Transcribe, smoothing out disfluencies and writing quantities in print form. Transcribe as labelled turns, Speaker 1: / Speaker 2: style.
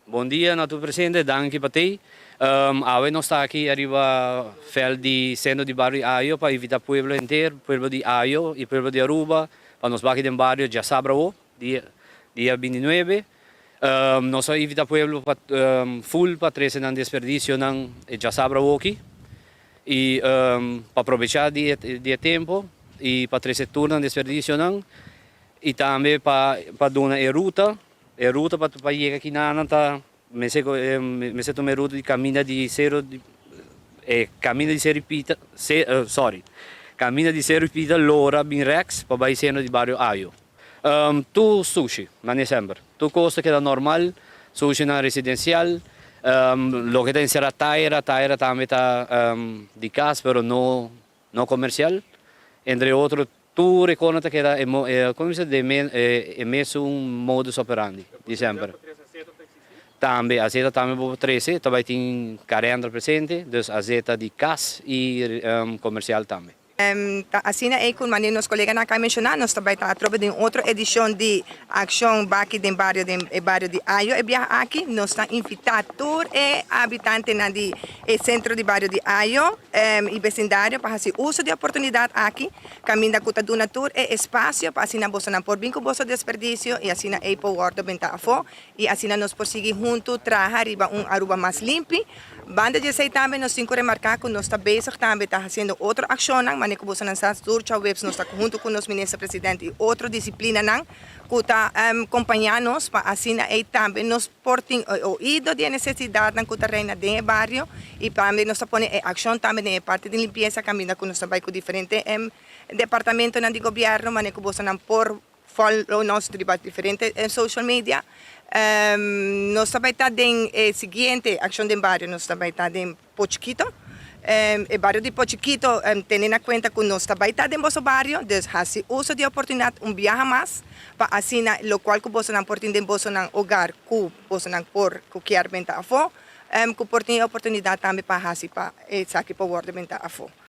Speaker 1: Bon dia na tur presente, danki pa t'ey. Awe nos ta aki ariba veld di Centro di Bario di Ayo pa invita pueblo henter, pueblo di Ayo y pueblo di Aruba, pa nos baki den bario djasabra awo, dia 29. Nos a invita pueblo pa full pa trece nan desperdicionan e djasabra awoki y pa aprovecha di e tempo y pa trece tur nan desperdicionan y tambe pa duna e ruta. E ruta pa yega kinanan ta mester tuma e ruta di caminda di Cero di e caminda di Cero Pita sorry caminda di Cero Pita lora bin rechts pa bay centro di bario Ayo. Tur sushi mane semper tur cos ta keda normal, sushinan residencial, loke ta encera taira, taira tambe ta di cas pero no no comercial, entre otro tur e cosnan ta keda e como bisa den e mesun modus operandi di semper. Tambe azeta tambe bo por trece, ta bay tin carendra presente, dus azeta di cas y comercial tambe.
Speaker 2: Ta asina ey cu manera nos coleganan a menciona, nos ta bay ta atrobe den otro edicion di Accion Baki den Bario, den e bario di Ayo. E biaha aki nos ta invita tur e habitantenan di e centro di bario di Ayo y vecindario pa haci uso di e oportunidad aki, caminda cu ta duna tur e espacio pa asina bosonan por bin cu boso desperdicio y asina ey por wordo benta afo y asina nos por sigui hunto traha riba un Aruba mas limpi. Banda di esey tambe nos tin cu remarca cu nos ta bezig tambe ta haciendo otro accionnan, manera cu bosonan sa tur djaweps nos ta hunto cu nos Minister President y otro disciplinanan cu ta compaña nos pa asina ey tambe nos por tin e oido di e necesidadnan cu ta reina den e bario y tambe nos ta pone e accion tambe den e parti di limpieza caminda cu nos ta bay cu diferente departamentonan di gobierno manera cu bosonan por follow nos riba diferente social media. Nos ta bay ta den e siguiente accion den bario, nos ta bay ta den Pochiquito. E bario di Pochiquito, tene na cuenta cu nos ta bay ta den boso bario, dus haci uso di e oportunidad un biaha mas pa asina locual cu bosonan por tin den bosonan hogar cu bosonan por cu kier benta afo, cu por tin e oportunidad tambe pa haci pa esaki por wordo benta afo.